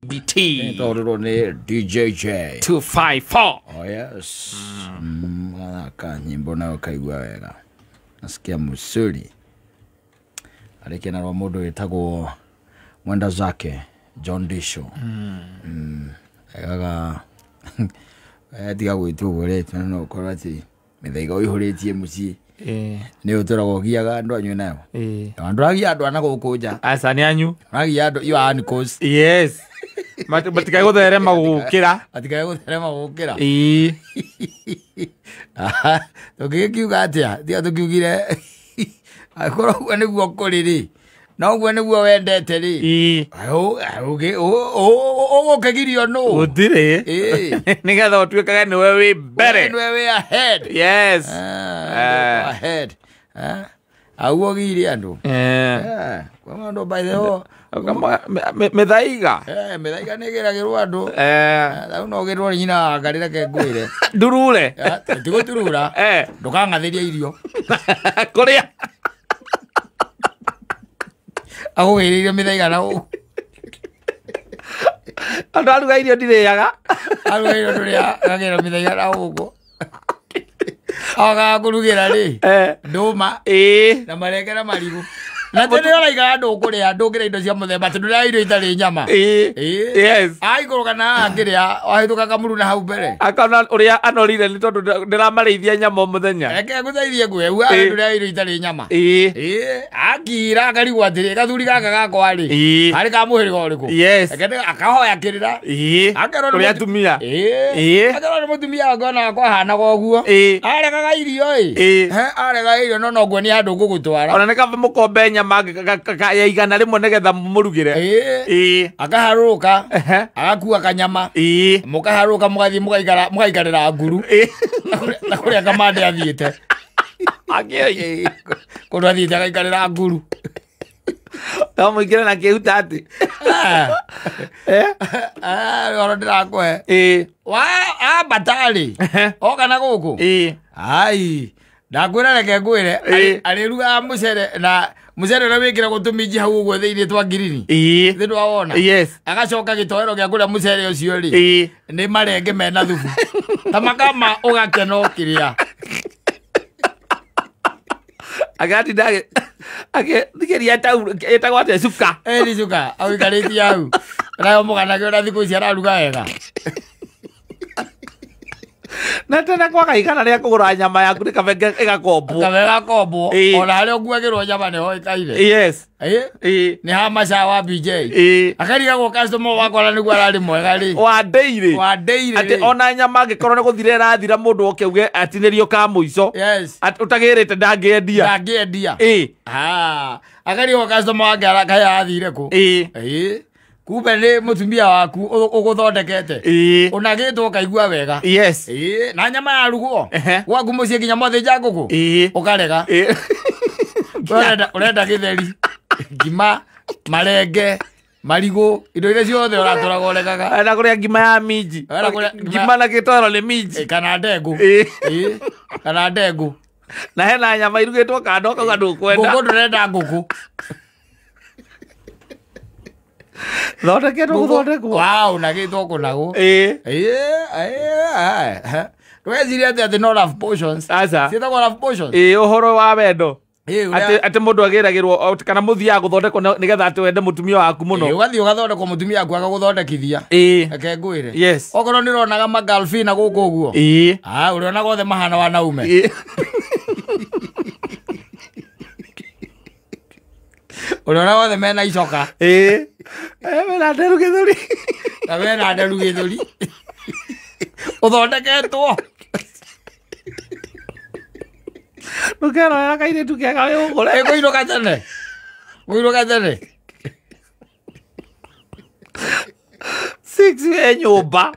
BT Tondå nä DJJ 254. Oh yes. Athaka nyimbo nayo kaigua wega. Nasikia musuri. Arĩkia rwa mũndũ wĩtagwo Mwenda Zake John Disho. Aigaga tiga gwĩtwo ũguo rĩtwa no ũkorwo atĩ mĩthaiga ũihũrĩtie mũciĩ nĩ ũtũraga ũgiaga andũ anyue nayo. Andũ agia andũ ana gũkũ nja. Aca nĩ anyu. Ũragia andũ you are uncles. Yes. Matikae gũtherema gũkĩra. Matikae gũtherema gũkĩra. Ĩĩ. Tũngĩgĩkiuga atĩa? Tiga tũkiugire akorwo ũguo nĩguo kũrĩ rĩ, na ũguo nĩguo wendete rĩ, ũgũkĩgirio nũ? Gũtirĩ. Nĩgetha ũtuĩkage nĩwe wĩ mbere. Nĩwe wĩ ahead. Yes. Ahead. Auguo gire andũ. Kwa andũ by the way. Mĩthaiga. Mĩthaiga nĩ ĩgĩragĩrwo andũ. Rĩu no ũgĩrwo nĩ nyina wa Ngarĩ reke ngwĩre. Ndurure. Ti gũturura. Ndũkang'athĩrie irio. Kũrĩa. Agũgĩrĩire mĩthaiga na ũũ. Andũ aruga irio ndirĩaga. Aruga irio ndũrĩaga, agagĩra mĩthaiga na ũguo. Agaga kũrugĩra rĩ, ndũma, na marenge na marigũ. Na tene ũraigaga ndũkũrĩa, ndũngĩrĩa indo cia mũthemba, tondũ ndũrĩa irio itarĩ nyama. Yes. Aikũrũka na akĩrĩa, wahĩtũka kamuru na hau mbere. Akona ũrĩa anorire nĩ tondũ ndĩramarĩithia nyama o mũthenya. Reke ngũteithie ngwĩre, ugaga ndũrĩa irio itarĩ nyama. Akira akarigwo atĩrĩ, gathuri gaka gakwa rĩ, karĩ ka mũhĩrĩga ũrĩkũ? Yes. Reke akahoya kĩrĩra. Akerwo nĩ Kũrĩ atumia. Akerwo nĩ mũtumia wake ona wakwa ahanaga ũguo. Aregaga irio ĩ. Aregaga irio no no nguonie handũ ngũgũtwara. Ona nĩ kaba mũkombe nyama ya igana rĩmwe nĩgetha mũrugĩre. Akaharũrũka, agakua kanyama. Mũkaharũrũka mũgathiĩ mũgaikara, mũgaikarĩra nguru. Na kũrĩa kamande athiĩte. Kũndũ athiĩte agaikarĩra nguru. No mũingĩre na kĩhuta atĩ. Ũhoro ndĩrakũhe. Ambata rĩ, oka na gũkũ. Ai, ndakwĩra reke ngwĩre, arĩrugaga mũcere na mũcere ũrĩa wĩkĩragwo tũminji hau ũguo thĩinĩ twa ngirini. Thĩ ndwawona? Yes. Agacoka gĩtoero gĩa kũrĩa mũcere ũcio rĩ, nĩ marenge mena thubu. Ta makama ũgakena ũkĩrĩa. Agatinda agĩthikĩria ĩtagwo atĩa cuka. Nĩ cuka, agũikarĩtie hau. Nayo mũganake ũrĩa thikũ ici araruga wega. Na tene kwaga igana rĩa kũgũra nyama yaku nĩ kabe ĩgakombwo. Kabe ĩgakombwo. Ona harĩa ũkuagĩrwo nyama nĩ hoĩkaine. Yes. Nĩ ha maca wa BJ. Akarigagwo customer wakwa na nĩguo ararĩ mwega rĩ. Wa daily. Wa daily. Atĩ ona nyama angĩkorwo nĩ gũthira ĩrathira mũndũ oke auge atinĩrio ka mũico. Yes. Atĩ ũtagĩrĩte ndangĩendia. Ndangĩendia. Akarigagwo customer wake kaĩ arathire kũ. Kumbe nĩ mũtumia waku ũgũthondekete. Ũnagĩtwo ũkaigua wega. Yes. Na nyama yarugwo. Gwaku mũciĩ nginya mwathĩnja ngũkũ. Ũkarega. Ũrenda gĩtheri, ngima, marenge, marigũ, indo iria ciothe ũratũraga ũregaga. Ũrenda kũrĩa ngima ya minji. Ngima na gĩtoero nĩ minji. Kana ndengũ. Kana ndengũ. Na hena nyama irugĩtwo kando ũkauga ndũkwenda. Ngũkũ ndũrenda ngũkũ. Thondeketwo gũthondekwo. Wow, nagĩtwo kũnagwo. Ndũgecirie atĩ atĩ no love potions. Aca. Ciĩtagwo love potions. Ũhoro wa wendo. Atĩ mũndũ agĩragĩrwo kana mũthiaga gũthondekwo nĩgetha atĩ wende mũtumia waku mũno. Ũgathiĩ ũgathondekwo mũtumia waku agagũthondekithia. Reke ngwĩre. Yes. Okorwo nĩ ũronaga magalfina gũkũ ũguo. Ũrĩonaga othe mahana wanaume. Ũrĩonaga othe mena icoka. Mena nderu gĩthũri. Na mena nderu gĩthũri. Ũthondeketwo. Ndũkerorera kairĩtu kega wĩ ũgũre. Kũinũka tene. Kũinũka tene. 6 wĩ nyũmba.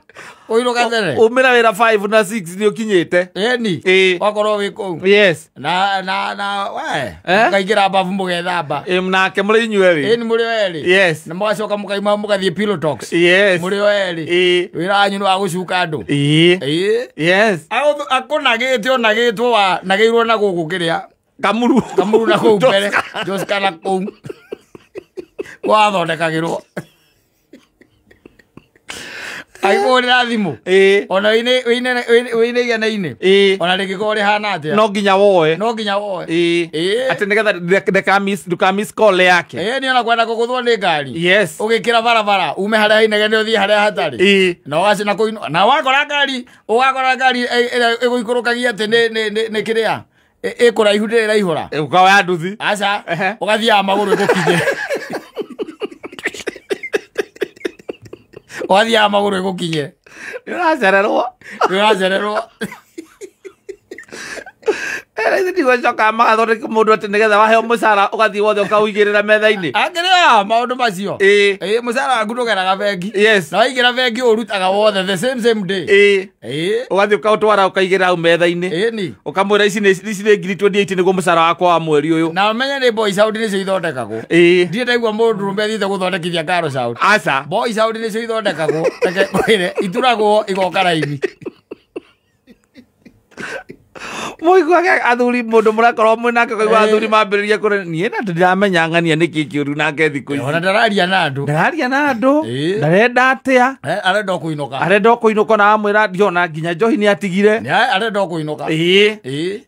Kũinũka tene. Umĩra wĩra 5 na 6 nĩ ũkinyĩte. Ĩni. Wakorwo wĩ kũu. Yes. Na na na we. Mũkaingĩra babu mũgethamba. Nake mũrĩ inyuerĩ. Ĩni mũrĩ o erĩ. Yes. Na mũgacoka mũkaima mũgathiĩ pillow talks. Yes. Mũrĩ o erĩ. Wĩra wanyu nĩ wa gũcuka andũ. Yes. Akũnagĩte onagĩtwo wa nagĩirwo na gũkũ kĩrĩa. Kamuru. Kamuru na kũu mbere. Joska na kũu. Wathondekagĩrwo. Agĩkũhũrĩra thimũ. Ona wĩine igana-inĩ. Ona rĩngĩkorwo rĩhana atĩa. No nginya woe. No nginya woe. Atĩ nĩgetha ndũka miss call yake. Ĩĩ, ona kwenda kũgũthwo nĩ ngari. Yes. Ũgĩkĩra barabara ume harĩa hainegene ũthiĩ harĩa hatarĩ. Na ũgacina kũinũka. Na wakora ngari, ũgakora ngari ĩrĩa ĩgũikũrũkagia atĩ nĩ kĩrĩa ĩkũraihu ndĩrĩ ĩraihũra. Ũkoya nduthi. Aca. Ũgathiaga magũrũ ĩgũkinye. Ũgathiaga magũrũ ĩgũkinye. Nĩ ũracererwo. Nĩ ũracererwo. Ithe ndigũcoka magathondeka mũndũ atĩ nĩgetha waheo mũcara ũgathiĩ wothe ũkaũigĩrĩra metha-inĩ. Akĩrĩa maũndũ macio. Ĩĩ, mũcara waku ndũgeraga bengi. Yes. Na waingĩra bengi ũrutaga wothe the same day. Ĩĩ. Ũgathiĩ ũkaũtwara ũkaigĩrĩra hau metha-inĩ. Ĩĩ. Ũkamwĩra ici nĩ ngiri 28 nĩguo mũcara wakwa wa mweri ũyũ. Na ũmenye nĩ boy sound nĩcio ithondekagwo. Ĩĩ. Ndirĩ ndaigua mũndũrũme athiĩte gũthondekithia Karo sound. Aca. Boy sound nĩcio ithondekagwo. Reke ngwĩre ituragwo igoka raini. Mũiguage athuri mũndũ mũrakorwo mwĩ nake ũkaigua athuri mambĩrĩria kũrĩ niĩ na ndĩramenya ng'ania nĩkĩ kĩũru nake thikũ ici. Ona ndararia na andũ. Ndararia na andũ. Ndarenda atĩa. Arenda o kũinũka. Arenda o kũinũka na wamwĩra ndiona nginya njohi nĩ atigire. Arenda o kũinũka. Ĩĩ.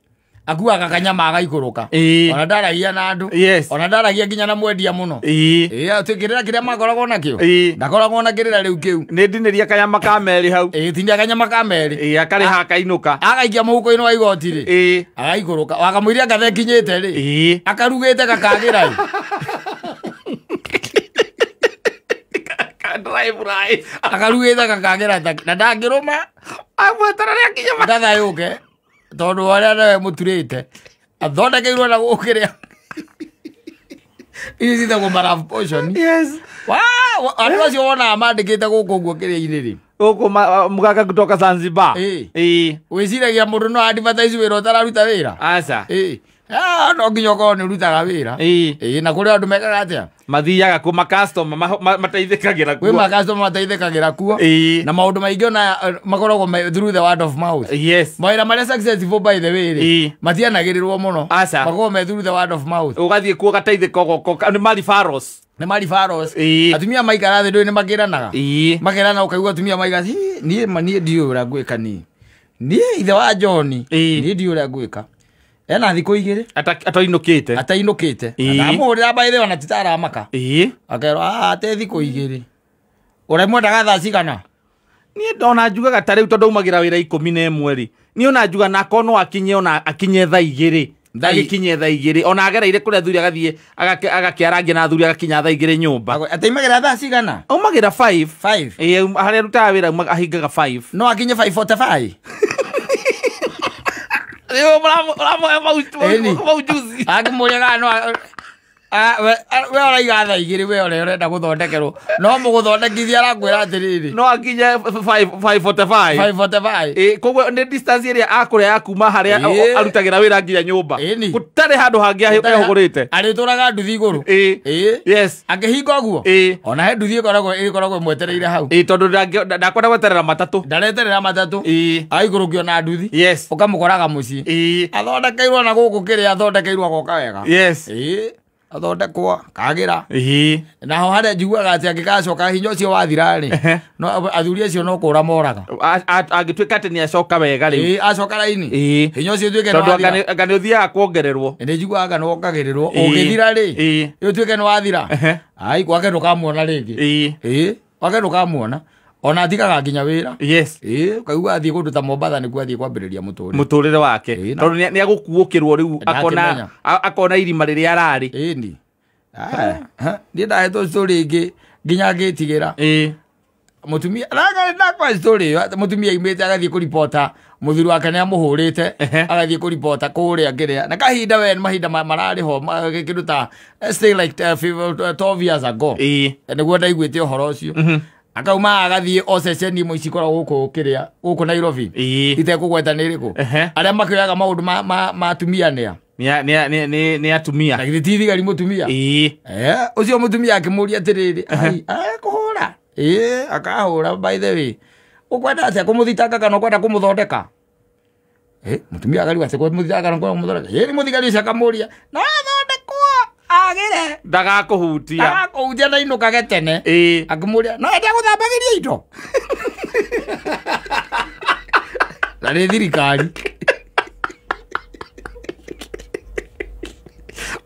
Akuaga kanyama agaikũrũka. Ona ndaragia na andũ. Yes. Ona ndaragia nginya na mwendia mũno. Ĩĩ. Atĩ kĩrĩra kĩrĩa makoragwo nakĩo. Ndakoragwo na kĩrĩra rĩu kĩu. Nĩ ndinĩria kanyama ka merĩ hau. Ĩĩ, tinia kanyama ka merĩ. Ĩĩ, akarĩha akainũka. Agaikia mũhuko-inĩ wa igoti rĩ. Ĩĩ. Agaikũrũka. Wakamũiria ngatha ĩkinyĩte rĩ. Ĩĩ. Akarugĩte gakagĩra ĩ. Akarugĩte gakagĩra na ndangĩrũma. Amweterere akinye ngatha yũke. Tondũ arĩa nawe mũturĩte athondekeirwo na gũkĩrĩa icio citagwo marath portion. Yes. Andũ acio wonaga mandĩkĩte gũkũ ũguo kĩrĩa-inĩ rĩ. Gũkũ mũganga kutoka Zanzibar. Ĩĩ. Wĩciragia mũndũ no advertise wĩra ũtararuta wĩra. Aca. Ĩĩ. No nginya ũkorwo nĩ ũrutaga wĩra. Ĩĩ. Na kũrĩ andũ mekaga atĩa? Mathiaga kũ ma customer mateithĩkagĩra kuo. Kwĩ ma customer mateithĩkagĩra kuo. Ĩĩ. Na maũndũ maingĩ ona makoragwo through the word of mouth. Yes. Mawĩra marĩa successful by the way rĩ. Matianagĩrĩrwo mũno. Aca. Makoragwo me through the word of mouth. Ũgathiĩ kuo ũgateithĩka ũgoka nĩ ma referrals. Nĩ ma referrals. Ĩĩ. Atumia maikara thĩ ndũĩ nĩ makĩranaga. Ĩĩ. Makerana ũkaigua atumia maiga niĩ ma niĩ ndiũĩ ũrĩa ngwĩka niĩ. Niĩ ithe wa John. Ĩĩ. Niĩ ndiũĩ ũrĩa ngwĩka. Ena thikũ igĩrĩ atainũkĩte. Atainũkĩte. Ndamũhũrĩra by the way ona titaramaka. Ĩĩ. Akerwo ate thikũ igĩrĩ. Ũremwendaga thaa cigana? Niĩ ndona njugaga ta rĩu tondũ aumagĩra wĩra 11 rĩ. Niĩ ona njuga nako no akinye ona akinye thaa igĩrĩ. Agĩkinye thaa igĩrĩ. Ona agereire kũrĩa athuri agathiĩ agakĩarangia na athuri agakinya thaa igĩrĩ nyũmba. Ataimagĩra thaa cigana? Aumagĩra 5. 5. Ĩĩ, harĩa arutaga wĩra ahingaga 5. No akinye 5:45. Maujuzi. Akĩmũria no we ũraiga thaa igĩrĩ we ũrĩa ũrenda gũthondekerwo no mũgũthondekithia arakwĩra atĩrĩrĩ no akinye 5:45. 5:45. Ĩĩ, koguo nĩ distance ĩrĩa akũrĩa ya kuma harĩa arutagĩra wĩra nginya nyũmba. Gũtarĩ handũ hangĩ ehũgũrĩte. Arĩtũraga nduthi igũrũ. Ĩĩ. Yes. Akĩhinga ũguo. Ĩĩ. Ona he nduthi ĩkoragwo ĩmwetereire hau. Ĩĩ, tondũ ndakwenda gweterera matatũ. Ndareterera matatũ. Ĩĩ. Agaikũrũkio na nduthi. Yes. Ũkamũkoraga mũciĩ. Ĩĩ. Athondekeirwo na gũkũ kĩrĩa athondekeirwo agoka wega. Yes. Ĩĩ. Athondekwo kagĩra. Ĩĩ. Naho harĩa njiguaga atĩ angĩgacoka hinya ũcio wathira rĩ, no athuri acio no kũra moraga. Angĩtuĩka atĩ nĩ acoka wega rĩu. Ĩĩ, acoka raini. Ĩĩ. Hinya ũcio ũtuĩke nĩ wathira. Tondũ anga nĩ ũthiaga kuongererwo. Nĩ njiguaga anga nĩ wongagĩrĩrwo. Ũngĩthira rĩ, ũtuĩke nĩ wathira. Ai, gwake ndũkamuona rĩngĩ. Ĩĩ. Ĩĩ, gwake ndũkamuona. Ona atigaga nginya wĩra. Yes. Ĩĩ, ũkaigua athiĩ kũndũ ta Mombatha nĩkuo athiĩ kwambĩrĩria mũtũrĩre. Mũtũrĩre wake. Tondũ nĩ agũkuũkĩrwo rĩu akona irima rĩrĩa ararĩ. Ĩĩ ni. Niĩ ndahetwo story ĩngĩ nginya ngĩtigĩra. Ĩĩ. Mũtumia ndakwa story ĩyo mũtumia aimĩte agathiĩ kũribota mũthuri wake nĩ amũhũrĩte agathiĩ kũribota kũrĩa kĩrĩa na kahinda we mahinda mararĩ ho kĩndũ ta say like 12 years ago. Ĩĩ. Nĩguo ndaiguĩte ũhoro ũcio. Akauma agathiĩ o ceceni imwe cikoragwo gũkũ kĩrĩa gũkũ Nairobi. Itekũgweta nĩ ĩrĩkũ. Arĩa makĩoyaga maũndũ ma atumia nĩa. Nĩ atumia. Na githĩ ti thigari mũtumia. Ĩĩ. Ũcio mũtumia akĩmũria atĩrĩrĩ, ai, akũhũra. Ĩĩ, akahũra by the way. Ũkwenda atĩa kũmũthitanga kana ũkwenda kũmũthondeka? Mũtumia akarigwo atĩ kũmũthitanga kana kũmũthondeka. Ĩĩ, nĩ mũthigari ũcio akamũria, no athondekwo agĩre. Ndagakũhutia. Ndagakũhutia na inũkage tene. Ĩĩ. Akĩmũria, no ende gũthambagĩria indo. Na nĩ thirikari.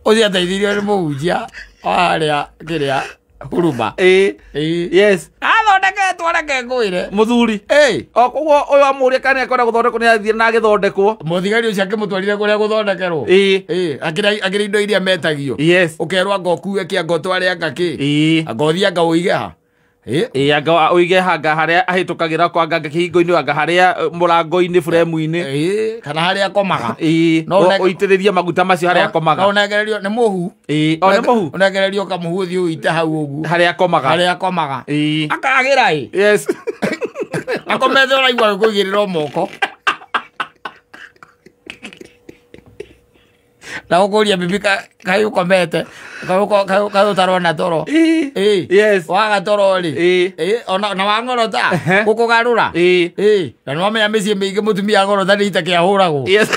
Ũcio ateithirio nĩ mũhunjia wa harĩa kĩrĩa Huruma. Ĩĩ. Ĩĩ. Yes. Athondeketwo reke ngwĩre. Mũthuri. Ĩĩ. O koguo ũyũ amũria kana nĩekwenda gũthondekwo nĩ athiĩ na agĩthondekwo. Mũthigari ũcio akĩmũtwarire kũrĩa gũthondekerwo. Ĩĩ. Ĩĩ, akĩrĩ indo iria metagio. Yes. Ũkerwo anga ũkue kĩ anga ũtware anga kĩ. Ĩĩ. Anga ũthiĩ anga ũige ha. Ĩĩ. Ĩĩ anga ũige hanga harĩa ahĩtũkagĩra kwa anga kĩhingo-inĩ anga harĩa mũrango-inĩ buremu-inĩ. Ĩĩ, kana harĩa akomaga. Ĩĩ. No Ũitĩrĩrie maguta macio harĩa No akomaga. ũnengererio nĩ mũhu. Ĩĩ. O nĩ mũhu. Ũnengererio kamũhu ũthiĩ ũite hau ũguo. Harĩa akomaga. Harĩa akomaga. Ĩĩ. Akagĩra ĩ. Yes. Akomete ũraigua agĩkũigĩrĩra moko. Na ũkũria bibi kaĩ ũkomete kaĩ ũtarona toro. Ĩĩ. Ĩĩ. Yes. Waga toro rĩ. Ĩĩ. Ĩĩ, ona na wang'orota Ehe. gũkũgarũra. Ĩĩ. Ĩĩ, na nĩwamenya mĩciĩ mĩingĩ mũtumia ang'orota nĩ ita kĩahũragwo. Yes.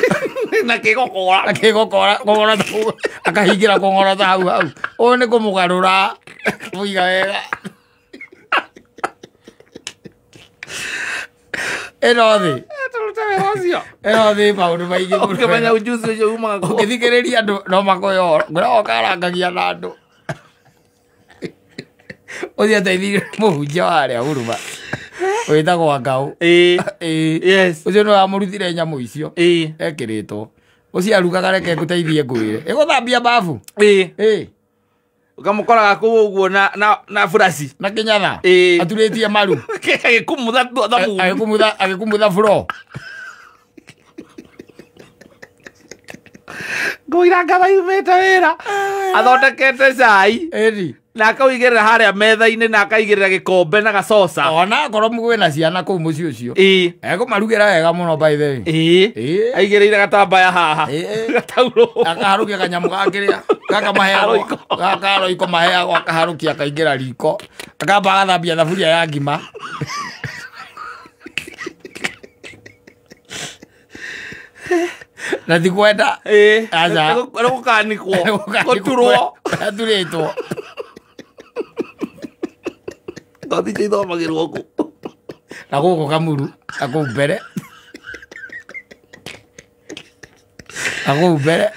Na kĩgokora. Akĩgokora kũng'orota hau, akahingĩra kũng'orota hau hau. Ũyũ nĩ kũmũgarũra kũiga wega. Ĩno thĩ. Tũrute wĩra ũcio. Ĩno thĩ maũndũ maingĩ mũno. Ũkĩmenya ujuzi ũcio umaga kũ. Ũngĩthikĩrĩria andũ no makũhe ũhoro. Ngwĩra ũkarangagia na andũ. Ũcio ateithirie mũhunjia wa harĩa Huruma. Wĩtagwo Angaũ. Ĩĩ. Ĩĩ. Yes. Ũcio nĩwe wamũrutire nyamũ icio. Ĩĩ. Ekĩrĩtwo. Ũcio arugaga reke ngũteithie ngwĩre. Ĩgũthambia babu. Ĩĩ. Ĩĩ. Ũkamũkoraga kũu ũguo na buraci. Na kĩnyatha. Ĩĩ. Aturĩtie maru. Agĩkumutha thamuni. Agĩkumutha floor. Ngũira ngatha yumĩte wĩra. Athondekete cai. Ĩni. Na akaũigĩrĩra harĩa metha-inĩ na akaigĩrĩra gĩkombe na gacoca. Ona akorwo kwĩna ciana kũu mũciĩ ũcio. Ĩĩ. Ekũmarugĩra wega mũno by the way. Ĩĩ. Ĩĩ. Aigĩrĩire gatambaya haha. Ĩĩ. Gataurũ. Akaharũkia kanyamũ gakĩrĩa gaka maheagwo gaka roiko maheagwo akaharũkia akaingĩra riko akamba agathambia thaburia ya ngima. Na ti kwenda. Ĩĩ. Aca. Nĩ gũkanikwo. Gũturwo. Aturĩtwo. Ngothi icio ithomagĩrwo kũ? Na gũkũ Kamuru na kũu mbere. Na kũu mbere.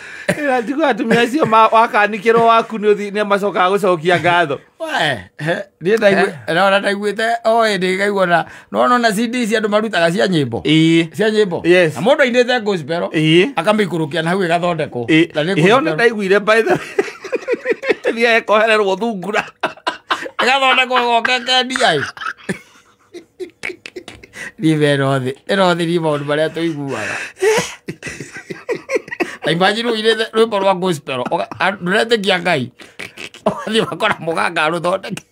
Na njigua atumia acio wakanikĩrwo waku nĩ macokaga gũcokia ngatho. We, niĩ ndaigua ndaiguĩte o hĩndĩ ngaigua na no na CD cia andũ marutaga cia nyĩmbo. Ĩĩ. Cia nyĩmbo. Yes. Na mũndũ ainĩte gospel. Ĩĩ. Akamĩikũrũkia na hau ĩgathondekwo. Ĩĩ. Na nĩ Ĩyo nĩ gospel. ndaiguire by the way. Thiĩ ekohererwo thungura. Ĩgathondekwo ĩgoka ĩkendia ĩ. Niĩ ĩno thĩ. Ĩno thĩ niĩ maũndũ marĩa tũiguaga. Na imagine ũinĩte rwĩmbo rwa gospel. Ndũretĩkia Ngai. Ũgathiĩ ũgakora mũganga arũthondeke.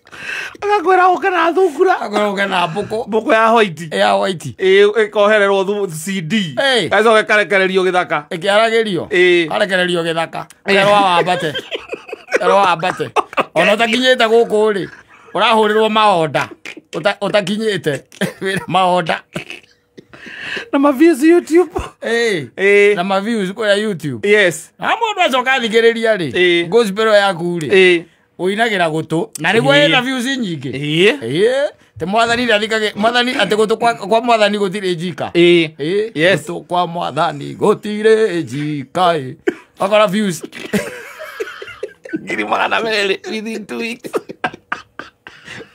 Agakwĩra ũke na thungura. Agakwĩra ũke na mbũkũ. Mbũkũ ya white. Ya white. Ĩĩ, ĩkohererwo CD. Ĩĩ. Gacoka ĩkarekererio gĩthaka. Ĩkĩaragĩrio. Ĩĩ. Karekererio gĩthaka. Kerwo wambate. Kerwo wambate. Ona ũtakinyĩte gũkũ rĩ, ũrahũrĩrwo maonda. Ũtakinyĩte. Wĩna maonda. Na ma views YouTube. Ĩĩ. Ĩĩ. Na ma views kũrĩa YouTube. Yes. Na mũndũ acoka athikĩrĩria rĩ, Ĩĩ. gospel yaku rĩ, Ĩĩ. ũinagĩra gũtũ. Na nĩguo Ĩĩ. ĩna views nyingĩ. Ĩĩ. Ĩĩ. Te mwathani ndathikagĩ, mwathani atĩ gũtũ kwa mwathani gũtirĩ njika. Ĩĩ. Ĩĩ. Yes. Gũtũ kwa mwathani gũtirĩ njika ĩ. Wakora views. 200,000 within 2 weeks.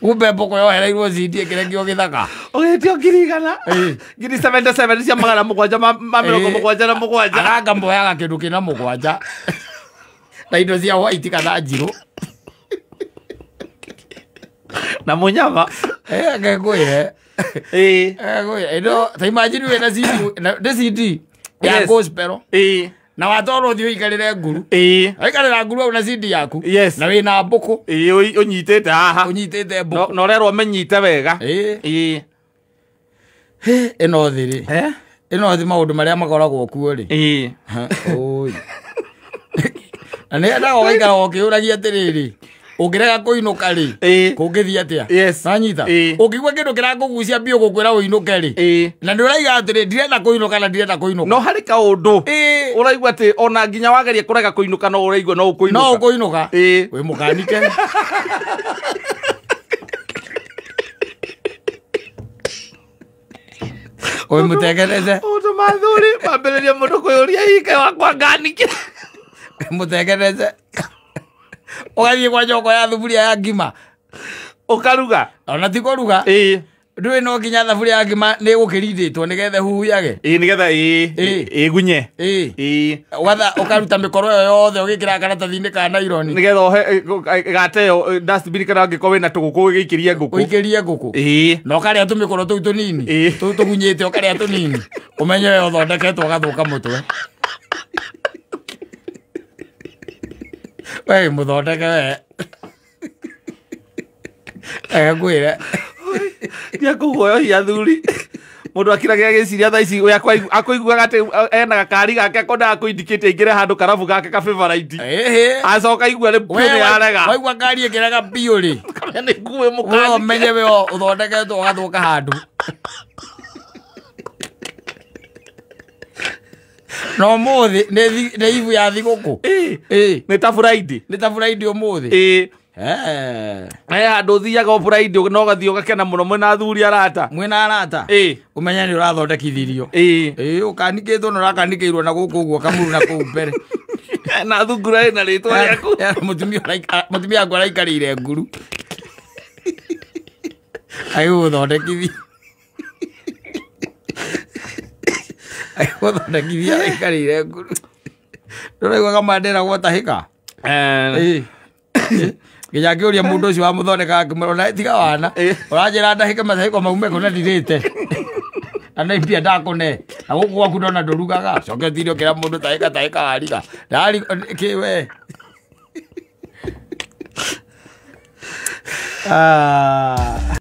Kumbe mbũkũ yohereirwo CD ĩkĩrekio gĩthaka. Ũgĩtio 100,000. Ĩĩ. 77 cia 777. Aganga mboyaga kĩndũ kĩna mũgwanja. Na indo cia white kana njirũ. Na mũnyama. Ĩĩ, ngĩkwĩre. Ĩĩ. Ngĩkwĩre. Ĩno, ta imagine wĩna CD, nĩ CD ya Yes. gospel. Ĩĩ. Na watwarwo ũthiĩ ũikarĩre nguru. Ĩĩ. Waikarĩra nguru hau na CD yaku. Yes. Na wĩna mbũkũ. Ĩĩ, ũnyitĩte haha. Ũnyitĩte mbũkũ. Na ũrerwo ũmĩnyite wega. Ĩĩ. Ĩĩ. Ĩno thĩ rĩ. Eh? Ĩno thĩ maũndũ marĩa makoragwo kuo rĩ. Ĩĩ. Oi. Na nĩ endaga ũgaikara ũkĩũragia atĩrĩrĩ, ũngĩrega kũinũka rĩ, Ĩĩ. kũngĩthiĩ atĩa? Yes. Nanyita? Ĩĩ. Ũngĩigua kĩndũ kĩrakũgucia biũ gũkwĩra ũinũke rĩ, Ĩĩ. na nĩ ũraiga atĩrĩ, ndirenda kũinũka na ndirenda kũinũka. No harĩ kaũndũ. Ĩĩ. Ũraigua atĩ ona nginya wageria kũrega kũinũka no ũraigua no ũkũinũka. No ũkũinũka. Ĩĩ. Wĩ mũkanike. Wĩ mũtengeneze. Maũndũ ma athuri mambĩrĩria mũndũ kwĩyũria hihi wakwa nganike. Mũtengeneze. Ũgathiĩ kwa njoko ya thuburia ya ngima. Ũkaruga. Ona ti kũruga. Ĩĩ. Ndũĩ no nginya thaburia ya ngima nĩ ĩgũkĩrindĩtwo nĩgetha ĩhuhuyage. Ĩĩ nĩgetha ĩĩ ĩgunye. Ĩĩ. Ĩĩ. Ũkaruta mĩkoro ĩyo yothe ũgĩkĩra karatathi-inĩ ka naironi. Nĩgetha ohe gateo dustbin kana angĩkorwo wĩna tũgũkũ ũgĩikĩrie ngũkũ. Ũikĩrie ngũkũ. Ĩĩ. Na ũkarĩa tũmĩkoro tũu tũnini. Ĩĩ. Tũu tũgunyĩte ũkarĩa tũnini. Ũmenye we ũthondeketwo ũgathũka mũtwe. We mũthondeke we. Ngwĩre. Ndiakũguoyohia athuri. Mũndũ akiragia agĩciria thaa ici ũrĩa akũiguaga atĩ ena gakari gake akondaga kũindicate aingĩre handũ karabu gake ka favorite. Ĩhĩ. Acoka aigua rĩ biũ nĩ yarega. Waigua ngari ĩkĩrega biũ rĩ. Kamenya nĩ nguo We mũkanike. ũmenye we ũthondeketwo ũgathũka handũ. Na ũmũthĩ nĩ ibu ya thigũkũ. Ĩĩ. Ĩĩ. Nĩ ta Friday. Nĩ ta Friday ũmũthĩ. Ĩĩ. Eh. He handũ ũthiaga o Friday na ũgathiĩ ũgakena mũno mwĩna athuri arata. Mwĩna arata. Ĩĩ. Ũmenye nĩ ũrathondekithirio. Ĩĩ. Ĩĩ ũkanikĩtwo na ũrakanikĩirwo na gũkũ ũguo kamuru na kũu mbere. Na thungura ĩna rĩtwa rĩaku. Mũtumia waku araikarĩire nguru. Agĩgũthondekithia. Agĩgũthondekithia araikarĩire nguru. Ndũraigua kamandera gwatahĩka? Eh. Ĩĩ. Nginya ngĩũria mũndũ ũcio wamũthondekaga ngĩmwĩra ona tiga wana. Ũranjĩra ndahĩke matahĩko maume kũ na ndirĩte. Na nĩ mbia ndakũne. Na gũkũ gwaku ndona ndũrugaga. Coke ũtinde ũkĩra mũndũ tahĩka tahĩka wariga. Ndari kĩ we. Ah.